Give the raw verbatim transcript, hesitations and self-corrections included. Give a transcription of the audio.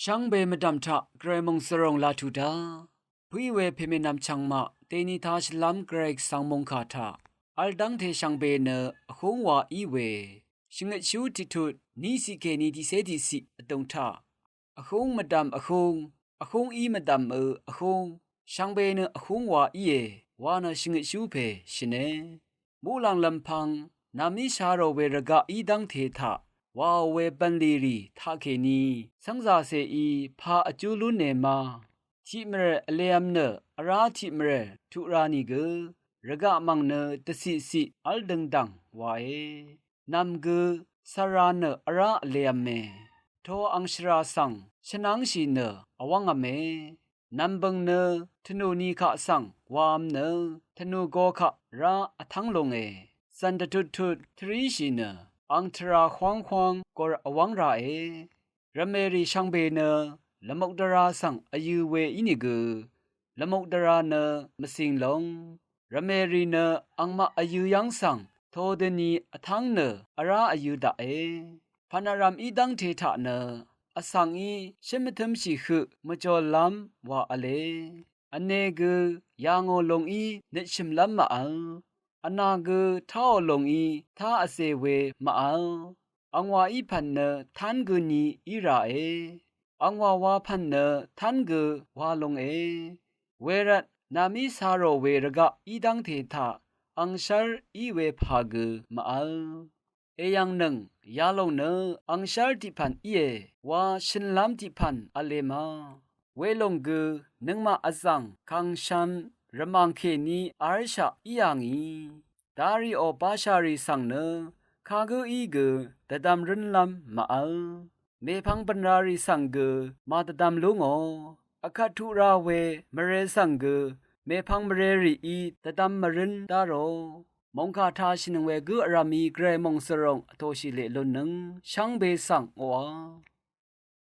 Shvngbe mvdv̀m taq gvray mòngsvròng laq tuq dá pø̀í we pèmènvm chv̀ngmaq dèní tāshìlv́m gvray svng mòngkà taq v̄l dv́ngte shvngbe nø vhúng wa í we shvngøtshú tiqtut ní ciq kèní tiqcé tiqciq vdùng taq vhúng mvdv̀m vhúng, vhúng í mvdv̀m ø vhúng, shvngbe nø vhúng wa íe wa nø shvngøtshú pè shø̀ne. Muqlàng lv̀mpv̄ng nàmí sharò we rvgaq í dv́ngte taq wàò we bv̀nlì rì taqkèní cv́ngzàcèí pà vjú lúne ma. Tiqmvrèr vlev̄m nø vrá tiqmvrèr tuq ra nìgø rvgaq mv̀ng nø dvciqciq v́l døngdv̀ng wàe. Nv̀m gø cvra nø vrá vlev̄me. To angshvrà svng shvnv́ngshì nø vwv́ngv̄me. Nv̀mbø̀ng nø tvnù ni kaq svng wav̄m nø tvnù go kaq rá vtv́ng lunge. Zv̀n dvtuttut tvríshì nø ang tvrà hwánghwáng gor vwv́ng ràe. Rvmèrì shvngbe nø lvmukdvrā svng vyø̄ we ínìgø lvmukdvrā nø mvcing lúng. Rvmèrì nø angmaq vyø̄ yv́ng svng to døni vtv́ng nø vrá vyø̄ daqe. Pv̀n vrv̀m í dv́ngte taq nø vsvng í shǿn mvtǿmshì høq mvjòlv́m wa v̄le. Vne gø yà ngò lùng í nøtshø̀mlv́m màvl. Vnà gø táò lùng í tá vzè we màvl. Angwà í pv̀n nø tv́n gø ni í ràe. Angwà wa pv̀n nø tv́n gø wa lunge. Wervt nàmí carò we rvgaq í dv́ngte taq angshv́r í we pà gø màvl. Èyv̀ngnøng yalòng nø angshv́r tiqpv̀n íe wa shø̀nlv́m tiqpv̀n v̄le ma. Welòng gø nøngmaq vzv̀ng kàngshv̄m rvmàng kèní v̄lshaq í yà ngì. Darìò bashà rì svng nø kagǿí gø dvdvm rǿnlv́m màvl. Mèpvng bø̀nra rì svng gø màdvdvm lú ngò. Vkvt tuq ra we mvre svng gø mèpvng mvre rìí dvdvm mvrǿn dá rò. Mòngkà tāshìnøng we gǿ vrv̀m í gvray mòngsvròng vtōshì leq lunnøng shvngbe svng ngòá.